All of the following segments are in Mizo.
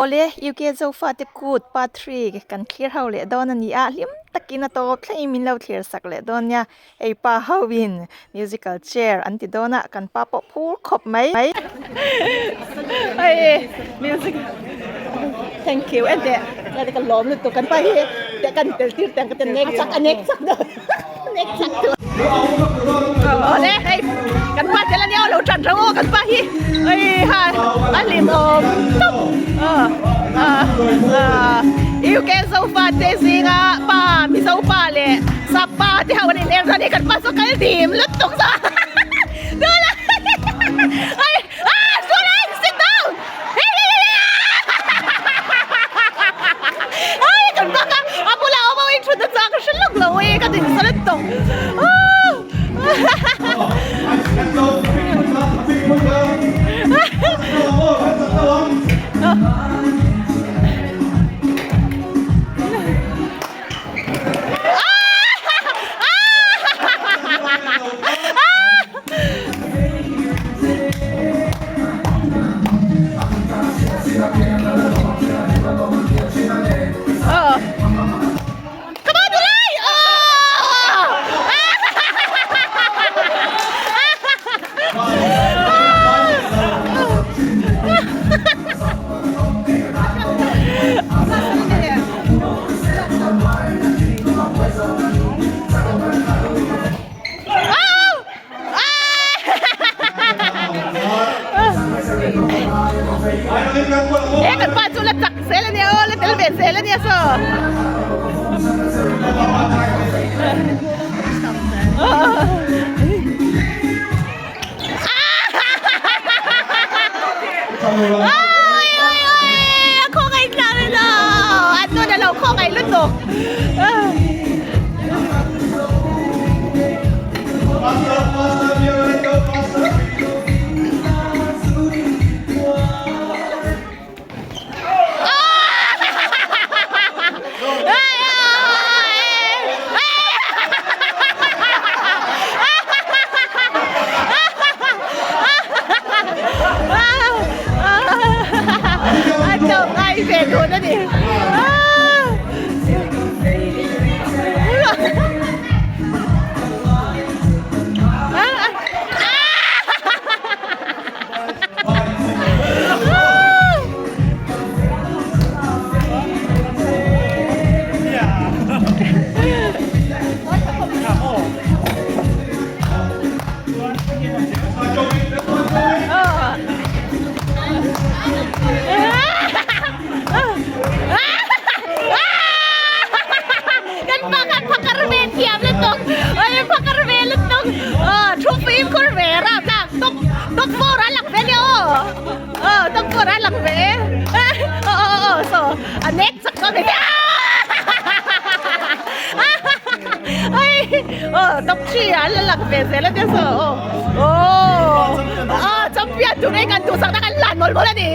Awle, UK Zofate Kut Part 3 kan thlir ho leh dawn a ni a, hlim takin a tawp thlengin min lo thlir sak leh dawn nia. Hei pa hoin musical chair an ti dawn a, kan pa pawh phur khawp mai. Hei music thank you en teh ka lawm lutuk kan pa hi teh kan tel tir teh ang ka ti nek chak a nek chak dawn. Awle hei kan pa tel ania lo tan rang aw kan pa hi hei ha a hlim awm tawp UK zofa te zinga pa mizo pa leh sap pa te ho an inel chuan hei kan pa chu kal dim lutuk zawk a Ah! Sulan! Sit down! Hey, hey, hey! Ai, kan bak a, a bula awm ho in thut na chak ka hre lawk lo e, ka din sa let tawh. He kan pa chu la chak zel ania aw la tel ve zel ania saw. Oi oi oi a khawngaih tlang emaw a tuna lo khawngaih lutuk. A tlawm ngai ve dawn a ni. Kan pa khan phakar ve thiam lutuk oi phakar ve lutuk thu fimkhur ve rap lak top top four a lang ve nia aw top four a lang ve aw aw aw so a nek chak dawn ve oi aw top 3 an la lang ve zel a nia so aw aw champion tur hi kan duhsak na kan hlan mawlh mawlh a ni.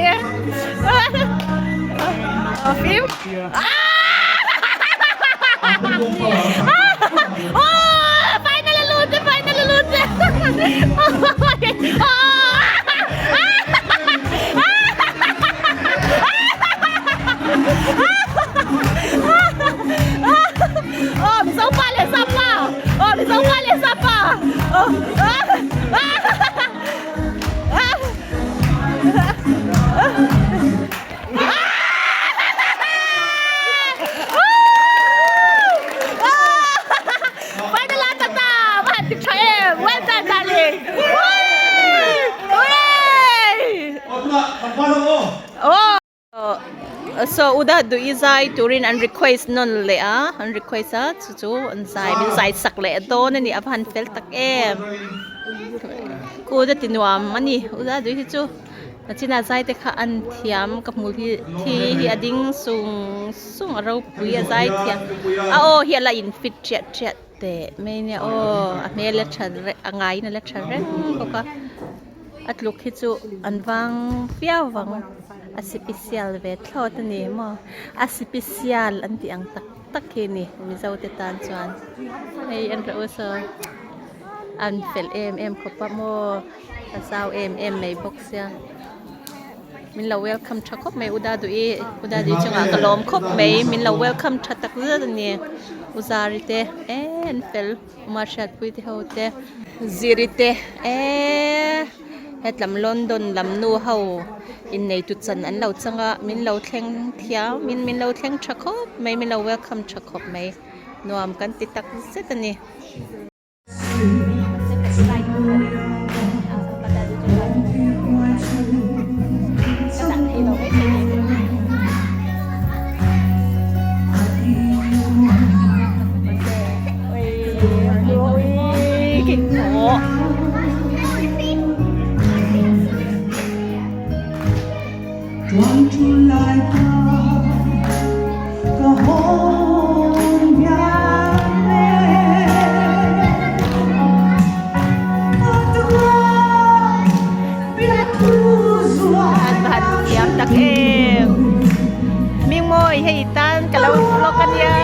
So uda duh i zai turin an request nawn leh a an request a chu chu an zai min zai sak leh dawn a ni a va han fel tak em kut a ti nuam a ni uda duh hi chu. Nachina zai te kha an thiam ka hmu hi thi hi a ding sung sung a ropui a zai thiam a aw hi a la in fit chiah chiah teh mai nia aw a hmel a tha reng a ngaiin a la tha reng bawk a a tluk hi chu an vang viau vang a sipisial ve thlawt a ni maw a sipisial an tih ang tak tak hi a ni mizo te tan chuan hei en rawh u saw an fel em em khawp a maw. A zau em em mai bawk sia. Min lo welcome tha khawp mai u Daduhi u Daduhi chungah ka lawm khawp mai min lo welcome tha tak zet a ni u Zari te eee an fel Uma Hriatpui te ho te Ziri te eee hetlam London lam nu ho inneitu chan an lo chang a min lo thleng thiam in min lo thleng tha khawp mai min lo welcome tha khawp mai nuam kan ti tak zet a ni. An va han thiam tak em Mingmawi hei tan ka lo vlog a nia.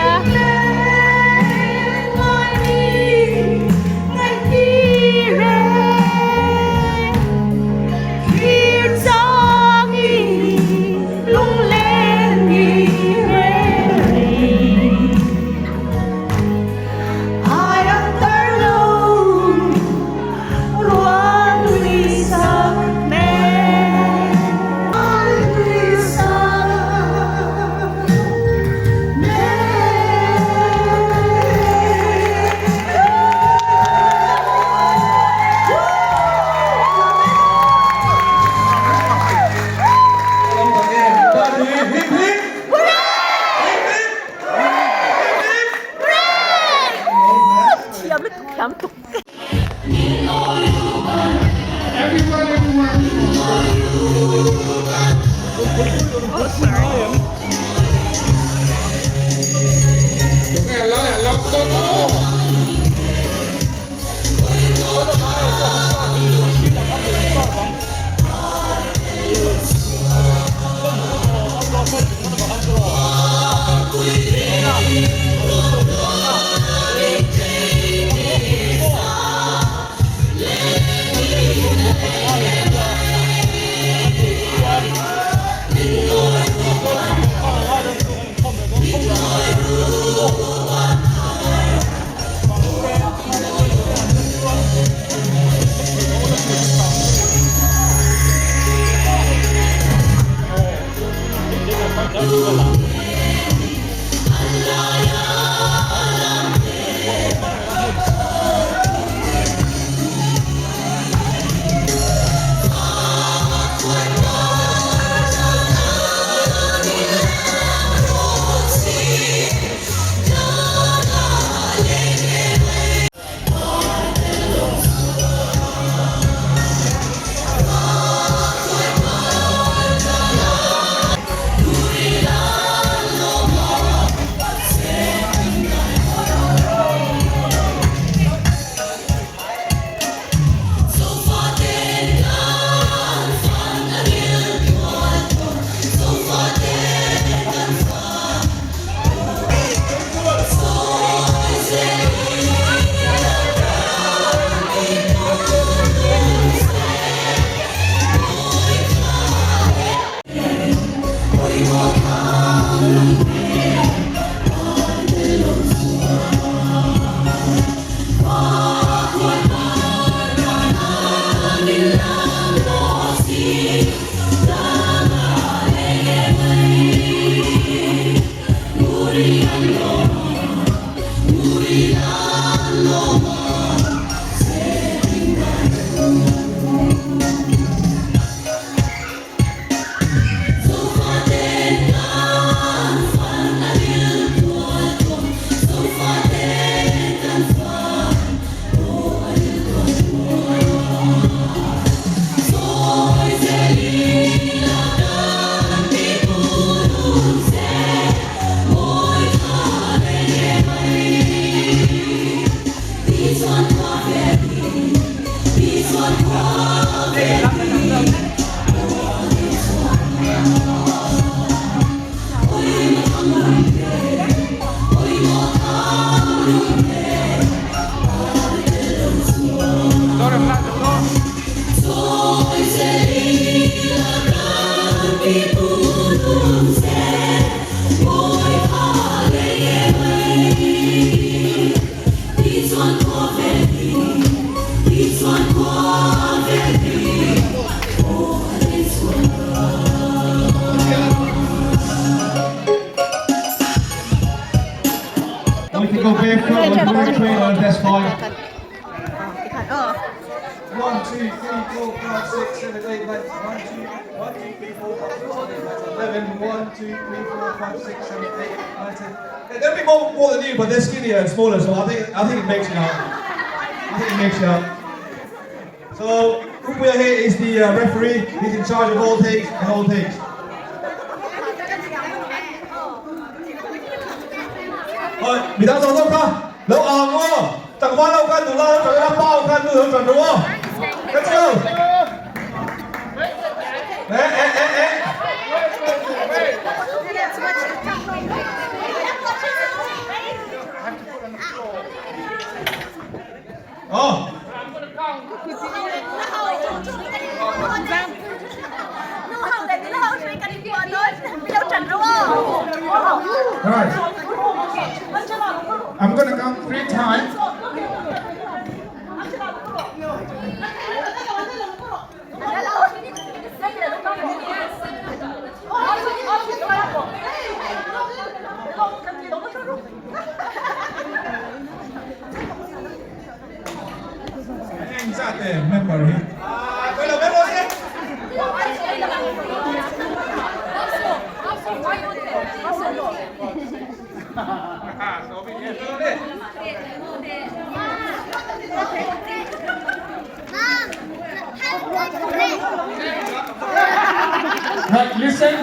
go barefoot or if you want to train on, that's fine. 1, 2, 3, 4, 5, 6, 7, 8, 9, 1, 2, 1, 2, 3, 4, 5, 6, 7, 8, 9, 10, 11, 1, 2, 3, 4, 5, 6, 7, 8, 9, 10. Yeah, they'll be more, more than you, but they're skinnier and smaller, so I think, I think it makes it up. I think it makes it up. So, Upuya here is the uh, referee. He's in charge of all things and all things. Midang zawng zawng kha lo ang aw, tlangval ho khan nula lo ṭan ila, pa ho khan nu lo ṭan rawh aw. Let's go! Eh eh eh eh. Aw. Right. I'm gonna count three times. Eng zat e member hi? Right, listen.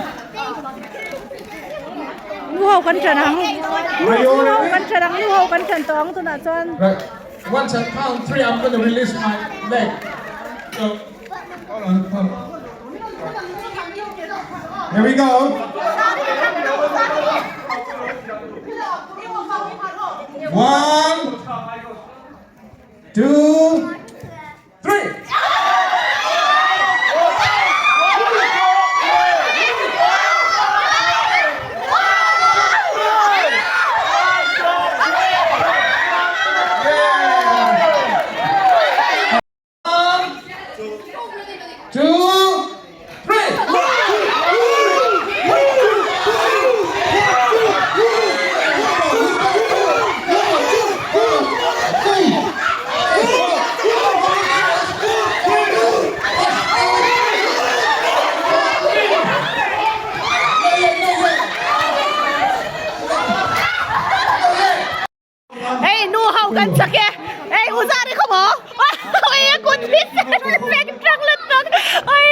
Nu ho kan ṭan ang. Nu ho kan ṭan ang. Nu ho kan ṭan tawh ang tunah chuan. Right. Once I count three, I'm going to release my leg. So, hold on, hold on. Here we go. One, two, three. One, two, three. Hei nu ho kan chak e hei u zar i khaw maw oi a kut hi fek tang lutuk oi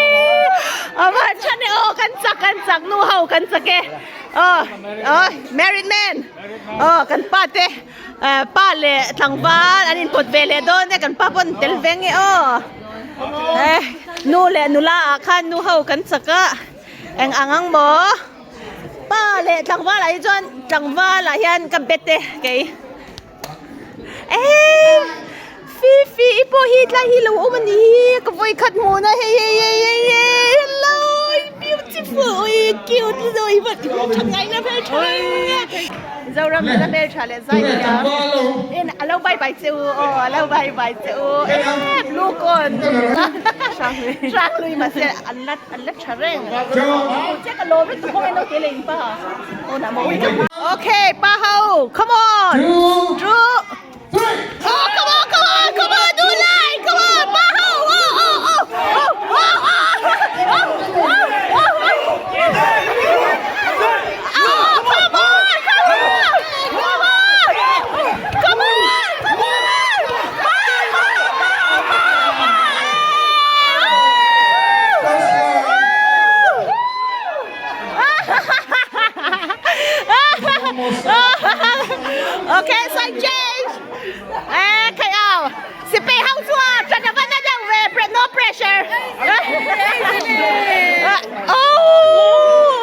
a va han than e aw kan chak kan chak nu ho kan chak e aw aw married man aw kan pa te pa leh tlangval an inpawt ve leh dawn e kan pa pawh an tel veng e aw nu leh nula ah khan nu ho kan chak a eng ang ang maw. Pa leh tlangval ah hi chuan tlangval ah hian ka bet e kei eee fifi i pawh hi tlai hi lo awm a ni hi ka vawi khat hmuh na hei hei hei hei hei hello beautiful ui cute lutuk i va tha ngai na hmel tha Zoram nula hmel tha leh zai thiam in a lo bye bye che u aw a lo bye bye che u eee blue cone hranghlui mahse an la An la tha reng. Che ka lawm lutuk bawk e naute leh in pa. Aw na mawi ka. Okay, pa ho. Come on. Two. Two. Three. Oh, come on, come on, come on, do lai. Come on, pa ho. Oh, oh, oh. Oh, oh, oh. Oh, oh, oh, oh. Oh, come on, come on. Come on. Come on, come on. Pa, pa, pa, pa, pa. Okay, sai change. Eh, khai ao. Si pe hau chua, chan na van na deuh ve, no pressure. Oh!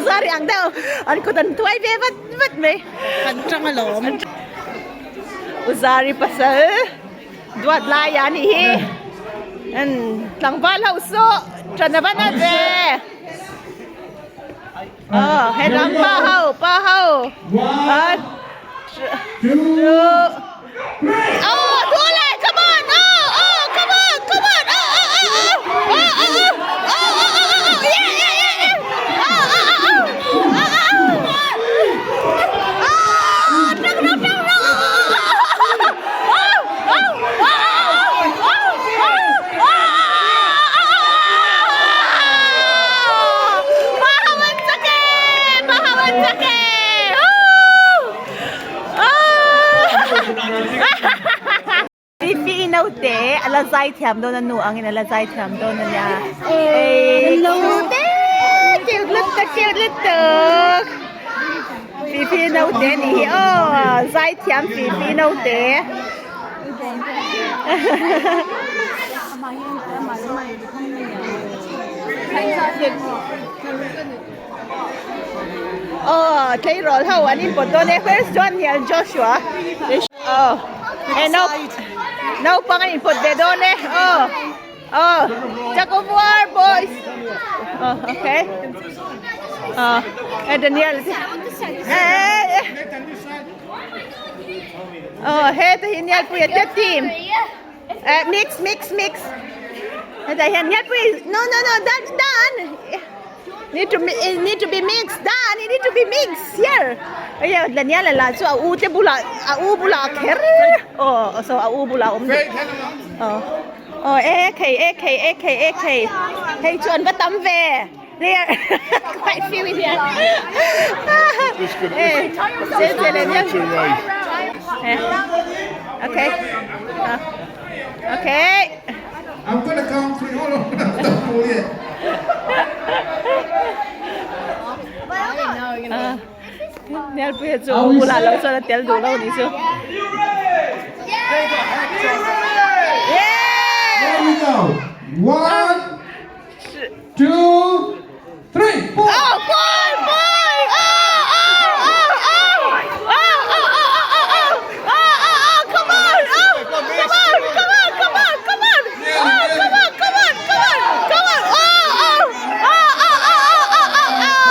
Sorry ang deuh. An kut an tuai ve vat vat mai. Kan tang alawm. Uzari pasal. Duat lai a nih hi. An tlangval ho saw ṭan a va na ve. Aw helam pa ho pa ho. One, two, Oh, thu lại, come on. Oh, oh, come on, come on. Oh, oh, oh, oh. Oh, oh, oh. Oh, oh, oh, oh, oh. Yeah, yeah, yeah, yeah. Oh, oh, oh, oh. Oh, oh, oh. Oh, ṭang ṭang ṭang. an chak e! Woo! Oh! Fifi i naute a la zai thiam dawn a nu angin a la zai thiam dawn a nia. Ei cute cute lutuk cute lutuk. Fifi naute a nih hi aw zai thiam Fifi naute. Aw tleirawl ho an inpawt dawn e where is Daniel Joshua aw he nau naupang an inpawt ve dawn e aw aw tug of war boys aw okay aw he Daniel eh eh aw he te hi Nialpuia te team eh mix mix mix hetah hian Nialpuia no no no dan dan Need to it need to be mixed Dan it need to be mixed here Aya Daniel la chu a u te bulah a u bulah a kher aw so a u bulah a awm duh aw aw e khei e khei e khei e khei hei chu an va tam ve there quite few in here eh che che le nia okay okay I'm gonna count three. Hold on, not four yet. Nialpuia chu bulah lo chuan a tel duh lo ni chu. There we go. One, two, three, four. Oh, four, four! Oh, oh, oh, oh! Oh, oh, oh, oh, oh, oh! Oh, oh, oh, come on! Oh, come on, come on, come on, come on! Oh, come on, come on, come on, come on! Oh, oh, oh, oh, oh, oh, oh, oh, oh!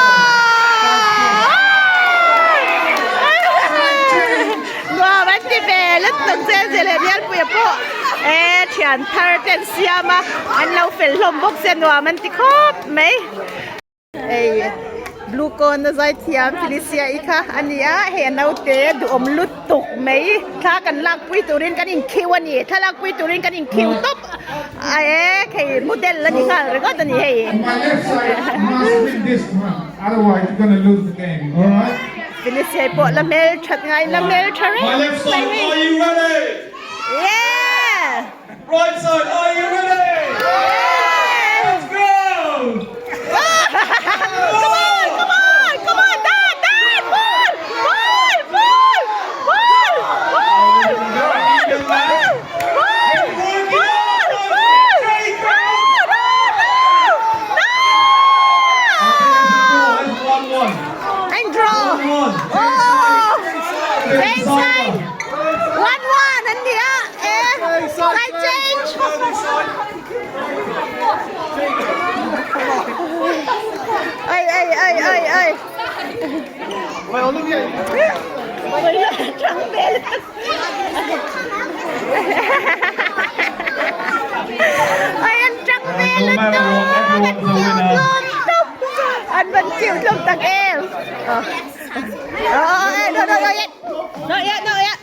Nuam an ti ve lutuk zel zel he Bialpuia pawh e thian thar te an siam a an lo fel hlawm bawk sia nuam an ti khawp mai. Hei blue cone a zai thiam Felicia i kha a ni a hei a naute duhawm lutuk mai thla kan lakpui turin kan inkhiu a ni thla lakpui turin kan inkhiu tawp a e hei model a ni nghal ringawt a ni hei. My left side must win this one, otherwise you're gonna lose the game. All right? Felicia i pawh la hmel that ngai la hmel tha My reng left mai side, hei. are you ready? Yeah! Right side, are you ready? Yeah! Let's go! Come on, come on, come on, Dan, Dan, ball, ball, ball, ball, ball, ball, ball, ball, ball, ball. No, no, no, no! 1 1. And draw. 1 1. Oh, same side. 1-1 an ni a, eh, side change. Ai ai ai ai ai. Tang vel. Ai an tang vel lutuk. An chịu tlawm tawp. An van chịu tlawm tak em. Oh, eh, no, no, not yet. Not yet, not yet.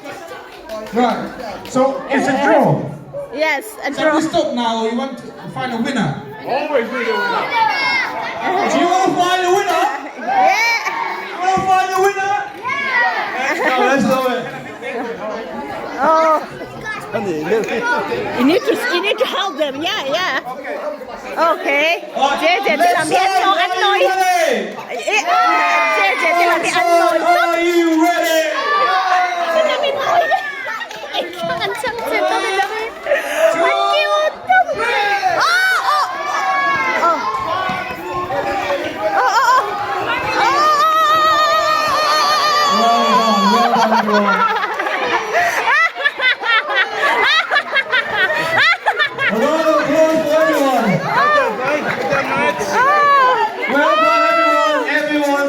Right. So it's a draw. Yes, a Shall draw. we stop now or you want to find a winner? Always be the winner. Do you want to find a winner? Yeah. You want to find a winner? Let's go, let's do it. Oh. You need to you need to help them. Yeah, yeah. Okay.姐姐这两边都安 Are 内 you。ready? 姐姐这两边安内。 Are you ready? 这两边内。anh chẳng chết tôi bây giờ. Anh kêu tôi. Oh, oh. Oh. Oh, oh, oh. Well done, well done, everyone. A round of applause for everyone. Well done, everyone. Everyone.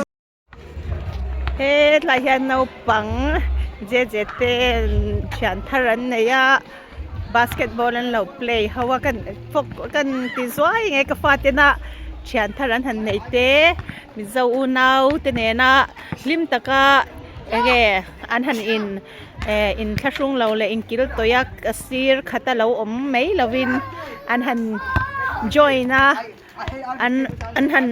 He tlai hian naupang je je te thian thar an nei a basketball an lo play ho a kan fawk kan ti zuai nge ka fa tena thian thar an han nei te mizo unau te nena hlim taka enge an han in eh in thlahrung lo leh inkil tawih a a sir khat a lo awm mai lovin an han join a an an han.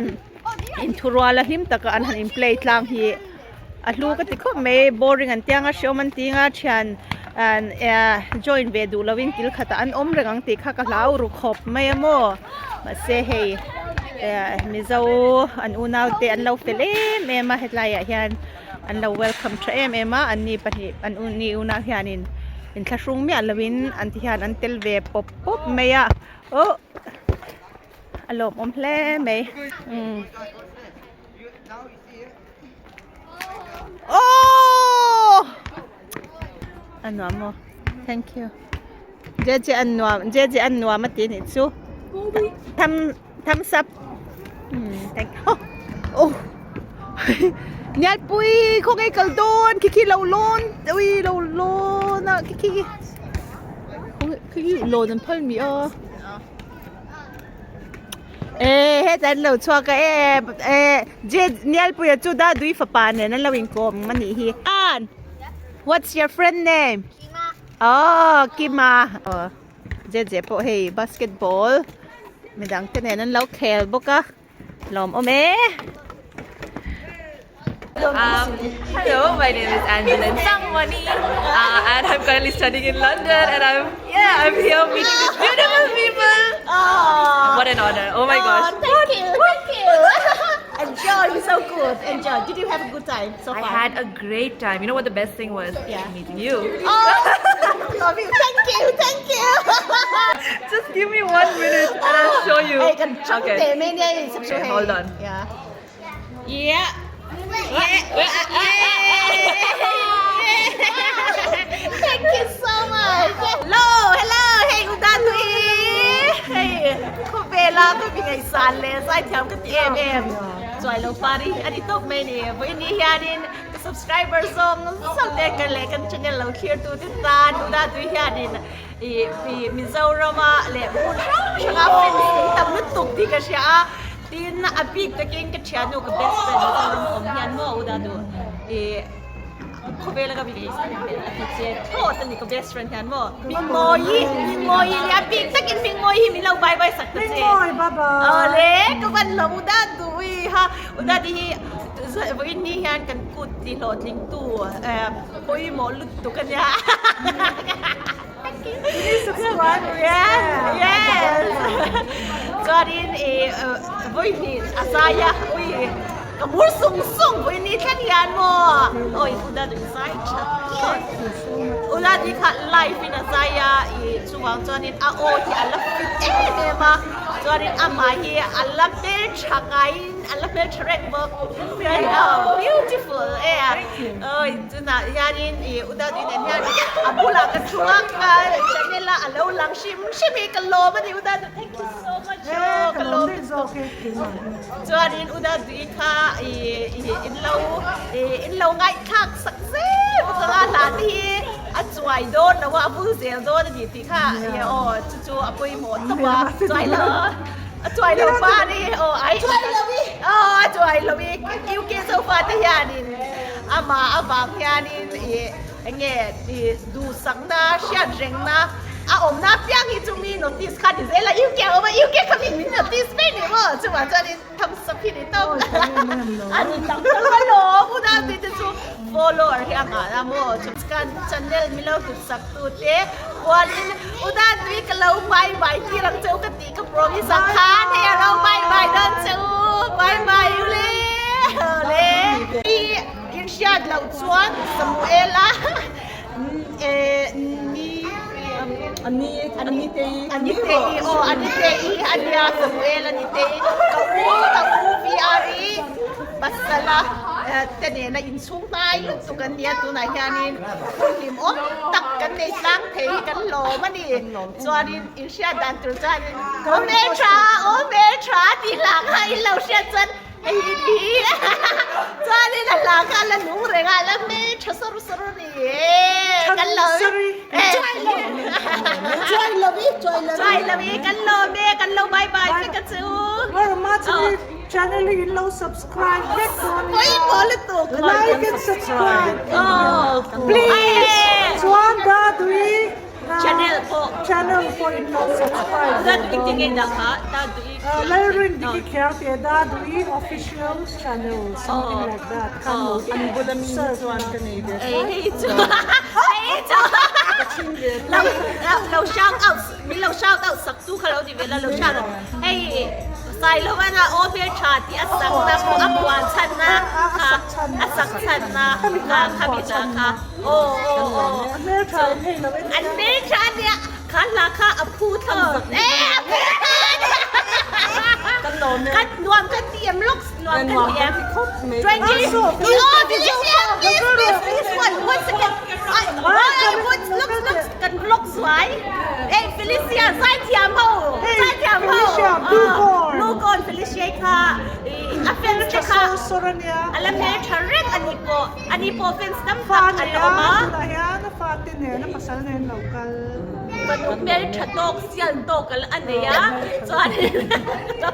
Inthuruala hlim taka an han in play tlang hi a hlu ka ti khawp mai boring an tia nga hreawm an ti nga thian join ve duh lovin kil khatah an awm reng ang tih kha ka hlau ru khawp mai a maw mahse hei mizo an unau te an lo fel em em a hetlai ah hian an lo welcome tha em em a an ni pahnih an ni unau hianin inthlahrung miah lovin an ti hian an tel ve pawp pawp mai a oh. A lawmawm hle mai umm aww a nuam maw thank you jeje an nuam jeje an nuam a ti anih chu thumb thumbs up umm thank you oh Nialpui khawnge kal dawn khi khi lo lawn ui lo lawn a khi khi khi khi lawn an phal mi a. E heta an lo chhuak a e e je Nialpuia chu Dadui fapa nen an lo inkawm a nih hi. An what's your friend name? Kima. Oh Kima. Oh je je pawh hei basketball midang te nen an lo khel bawk a lawmawm e. Um, hello, my name is Angeline Sangwani, uh, and I'm currently studying in London. And I'm yeah, I'm here meeting these beautiful people. Oh. What an honor! Oh my gosh! Thank you, thank you. Enjoy, you're so good. Enjoy. Did you have a good time so I far? had a great time. You know what the best thing was? Yeah. Meeting you. Oh, love you. Thank you, thank you. Just give me one minute and I'll show you. Hey, kan chang Okay. te me ne Okay, hold on. Yeah. Yeah. Thank you so much. Hello, hello. Hey, Udatui. Hey, khawvela ka mi ngaihsan leh zaithiam ka ti em em. Chuai lo pari ani tawp mai ni. Vawiin hianin ka subscriber zawng zawng te kan leh kan channel lo thlir tu te tan Udatui hianin i Mizorama leh hmun hrang hranga fans tam lutuk tih ka hria a. Tin, a bik takin ka thiannu ka best friend Mizoram a awm hian maw u dadu i khawvela ka mi a ti che thlawt a ni ka best friend hian maw Mingmawi Mingmawi nia a bik takin Mingmawi hi min lo bye bye sak ta che Mingmawi bye bye Awle ka van lo u dadu i ha u dadi hi vawiin ni hian kan kut ti hlawhtling tu pawimawh lutuk a nia. Please subscribe. Yes, yes. Chuanin i vawi hnih a zai a, ui ka mur sung sung vawi ni thleng hian maw. Oi Uda dun zai tha thlawt. Uda ni kha live in a zai a, i chuvang chuanin a aw hi a la fit em em a. Chuanin amah hi a la hmeltha ngaiin a la hmeltha reng bawk. Beautiful e a. Oi Tunah hianin i u Daddy nen hian a bulah ka thu a, ka channel a a lo lang hrim hrim hi ka lawm a ni u Daddy thank you so much aw ka lawm lutuk. Chuanin u Daddy kha i in lo i in lo ngaihthlak sak zel bawk ang a hla te hi a chuai dawn lo a a bul zel dawn a ni tih kha i aw chu chu a pawimawh tawp a chuai lo a chuai lo pa a ni aw ai aw a chuai lo i UK sofa te hianin Amah avang hianin i enge i duhsakna, hriatrengna a awmna apiang hi chu mi notice kha ni zel a, UK a awm a, UK kha mi min notice mai ni maw? Chuvang chuanin thumbs up hi ni tawp a ni tak tak alawm, u Dante te chu follower hi a ngah a maw? Kan channel mi lo hlut sak tu te kualin u Dante ka lo bye bye tir ang che u ka tih ka promise ang khan hei a lo bye bye dawn che u, bye bye u le le. I inhriat loh chuan Samuela ni ani ani te ani te i aw ani te i ania Samuela ni te i ka u ka u VR i pasala te nena inchhung hnai lutuk an nia tunah hianin hun hlimawm tak kan nei tlang thei hi kan lawm a ni chuanin inhriat dan tur chuanin aw hmeltha aw hmeltha tih hla kha in lo hriat chuan Hei hi ni chuanin a hla kha a la nung reng a, a la hmeltha sawr sawr a ni e. Kan lo Chuai lo i, chuai lo i, chuai lo i, kan lawm e, kan lo bye bye che ka chu. Channel hi in lo subscribe vek dawn nia. Pawimawh lutuk. Like and subscribe. Please. Chuan Dadui. Channel pawh. channel pawh in lo subscribe ve dawn Lalrindiki Khiangte Daduhi official channel something like that khan lo search a hmeltha in hei lo en An hmeltha nia kha hla kha a phu thlawt e a phu thlawt kan nuam kan ti em lawk nuam kan ti em twenty oh Felicia please please please one one second I what looks looks kan vlog zuai ei Felicia zaithiam ho zaithiam ho blue corn Felicia kha a fel te kha a la hmeltha reng a ni pawh a ni pawh fans tam tak an la awm a. Tunah hian a fate nen a pasal nen lo kal. Fanu hmeltha tawk sial tawk a nei a chuan ka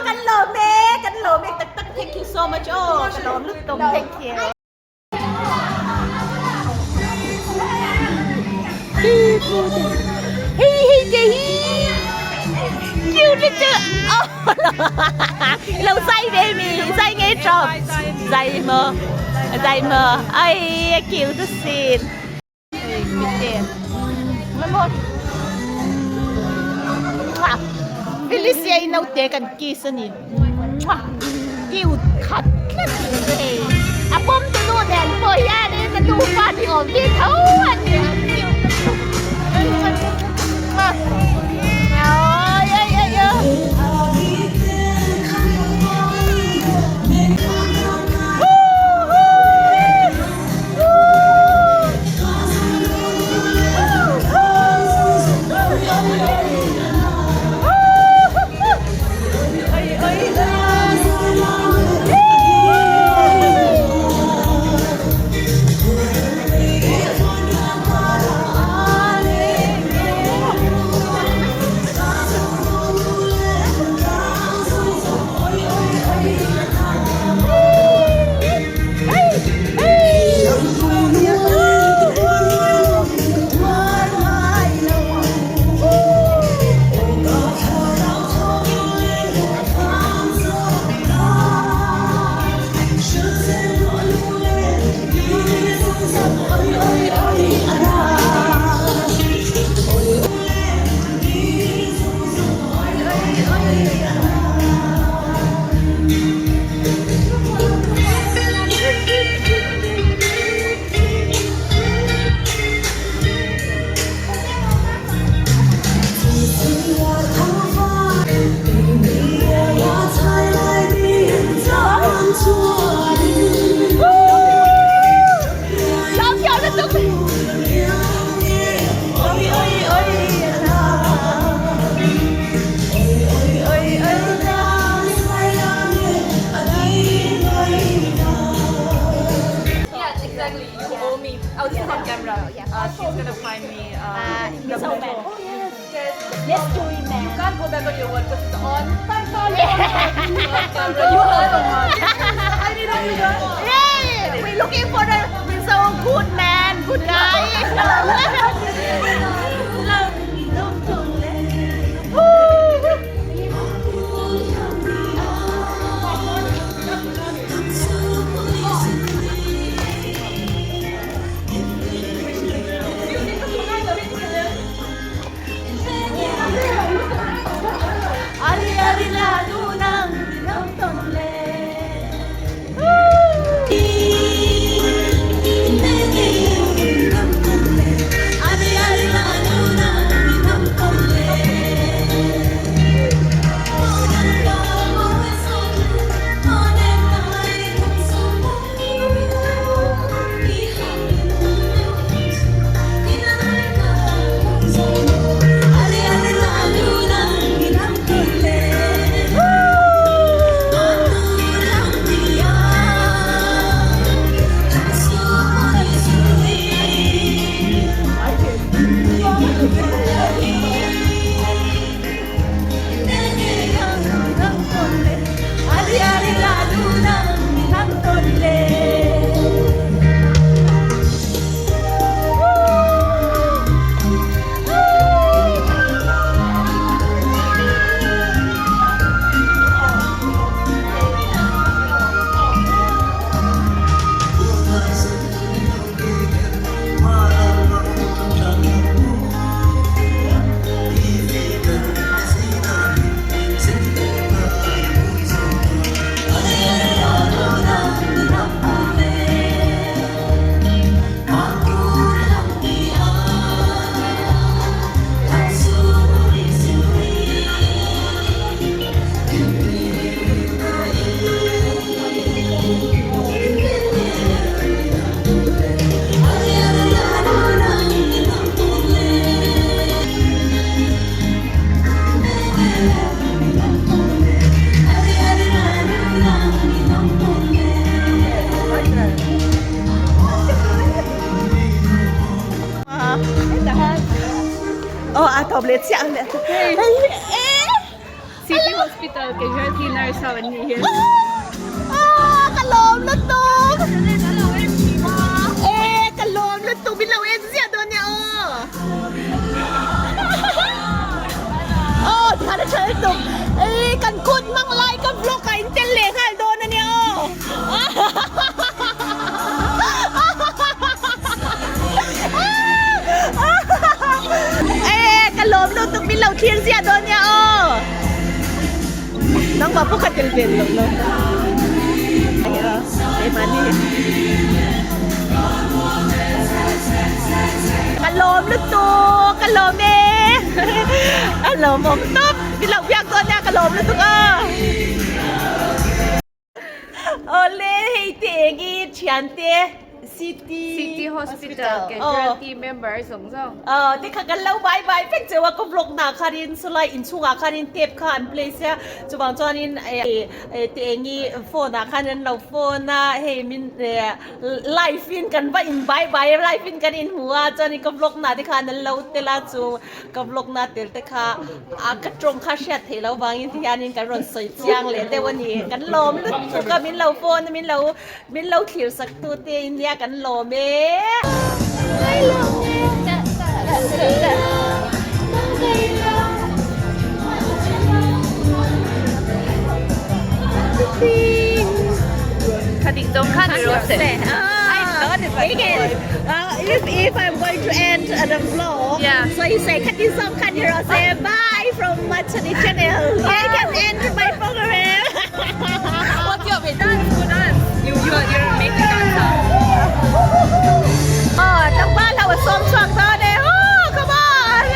Kan lawm e kan lawm e tak tak thank you so much aw ka lawm lutuk thank you. Hei hei te hi cute lutuk lo zai ve mi zai ngei tawp zai maw zai maw ai a cute asin. Felicia i naute kan kiss a ni. Cute khat tlat hei. A pawm tu nu nen pawh hianin a nufa ni awm hi tho a ni a cute lutuk. Oi oi oi oi. Exactly. You owe me. Oh, this is on camera. Uh, she's gonna find me. The Mizo man. Oh yes, yes. Let's do it, man. You can't go back on your word because it's on. On camera. You heard on I need help you guys. Yay! We're looking for the Mizo good man, good guy. ve chiah ang leh hei City Hospital casualty nurse ho an nih hi. Ah ka lawm lutuk e ka lawm lutuk min lo en ziah dawn nia aw aw tikhan a tha lutuk e kan kut hmang lai ka vlog ah in tel leh nghal dawn ania aw E ka lawm lutuk min lo thlir ziah dawn nia aw nangmah pawh kha tel ve lo lo keimahni ka lawm lutuk ka lawm e a lawmawm tawp min lo biak dawn nia ka lawm lutuk aw. Awle hei te eng i thiante City City Hospital casualty member zawng zawng. Aw te kha kan lo bai bai vek cheu a ka vlog na khanin sawlai inchhungah khanin tape kha an play sia chuvang chuanin te eng i phone ah khan an lo phone a hei min live in kan va in bai bai a live in kan inhmu a chuanin ka vlog na te khan an lo tel a chu Ka vlog na tel te kha a ka tawng kha hriat theih loh vangin ti hianin kan rawn sawi chiang leh deuh a ni. Kan lawm lutuk a, min lo phone a, min lo min lo thlir sak tu te in nia kan lawm e. Khating zawng khan i rawh se. If if I'm going to end the vlog Yeah. so you say Khati Song Khan Hero say bye from Machani channel. I can end my program. What's your wait dance go dance you you are you're making dance Oh, tlangval ho a sawm chhuak dawn e. Oh, come on.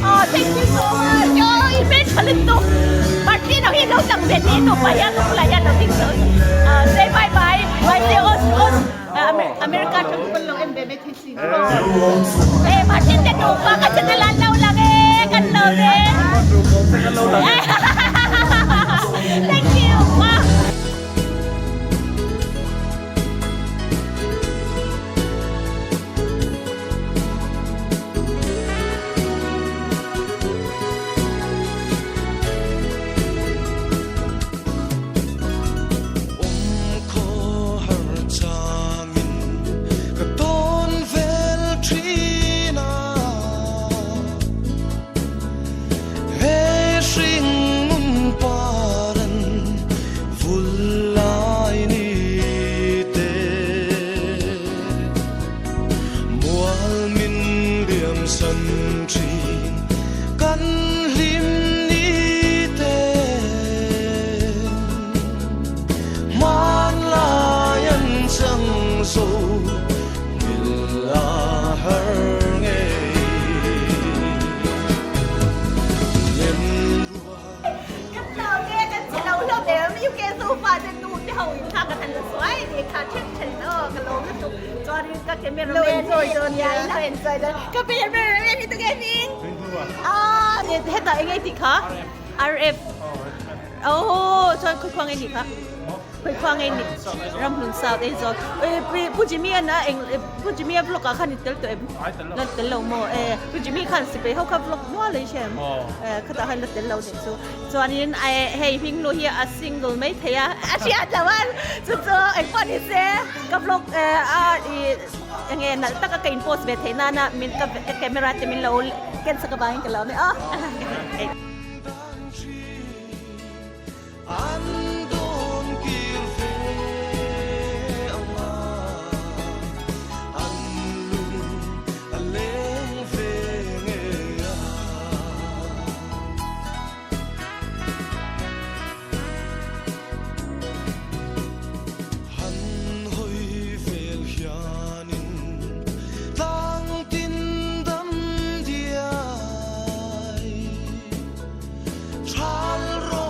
Oh, thank you so much. Oh, i made a little. Martin, oh, he knows ang veneno pa yan. Wala yan, I think so. Say bye-bye. Bye, say os, os. America, Eh, Martin te nupa ka channel an lo lang e, kan lawm e. Thank you. Wow. Awm khaw har changin ka tawn ve. san thin kan hlim ni te hmanlai an chang zo mil a har ngei lem Kan lo nge kan che lo hlawm em UK sofa te nu te ho in kha ka han la suai ni kha then then aw ka lawm lutuk chuanin ka camera man enjoy dawn ya lo enjoy dawn ka camera man hi tunge hming ah hetah eng nge tih kha RF oh chuan khawikhuang nge nih kha khawikhuang nge nih Ramhlun South Aizawl Pu Jimmy an a eng Pu Jimmy a vlog ah khan i tel tawh em? La tel lo maw? E, Pu Jimmy khan sipai ho kha vlog nual a i hre em? Khatah khan la tel lo nih chu. Chuanin hei hming lu hi a single mai thei a, a hriat lo a, chu chu engpawh ni se ka vlog a i enge nalh taka ka in post ve theih nana min ka camera te min lo ken sak avangin ka lo awm e aw. An dawn kir ve ang a, an lung a leng ve ngei a. Han hawi vel hianin tlang tin dam diai. Thal ro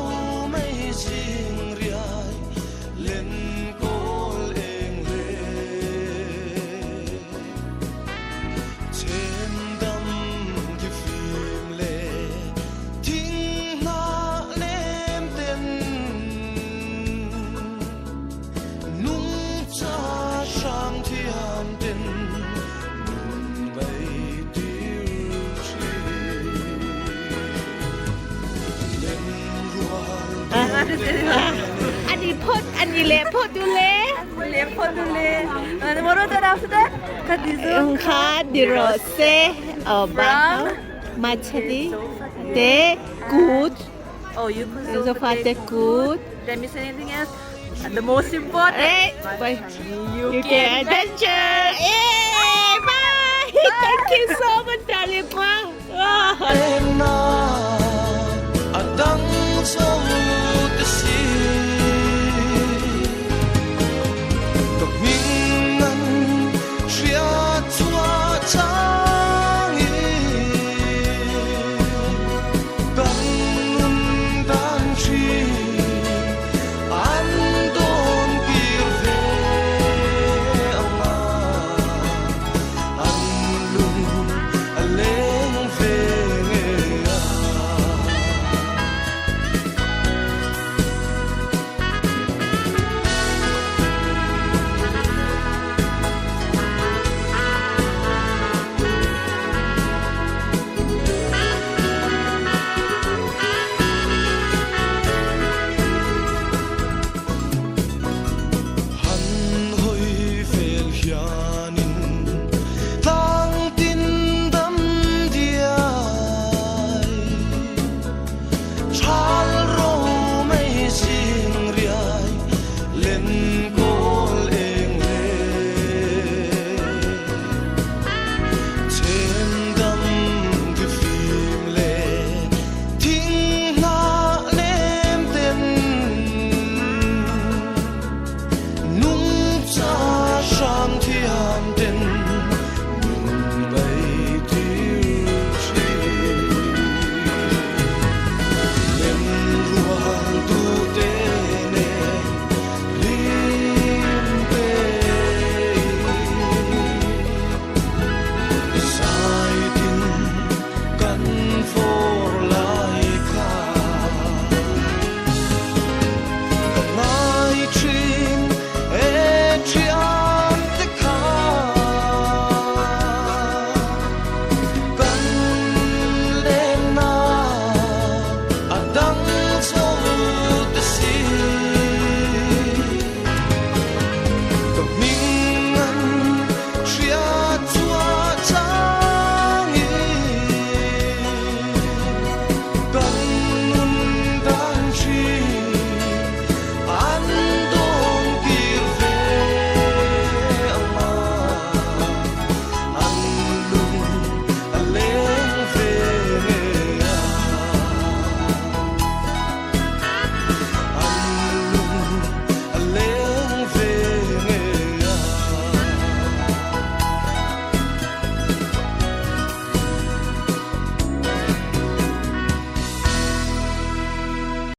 mei zing riai len kawl eng le Chem dam ki fim le thing hnah lem ten Nung cha hrang thiam ten nun mei tir thin Len rual Ani phawt ani leh phawt u le. Leh phawt u le. And what was that after that? Kha Kha di rawh se. Oh, ba. Machali te kut. Oh, you could Zofa te kut. Did I miss anything else? And the most important, Eh, bye. UK Adventure! Yay! Bye! Thank you so much, darling. Wow. A dang chho.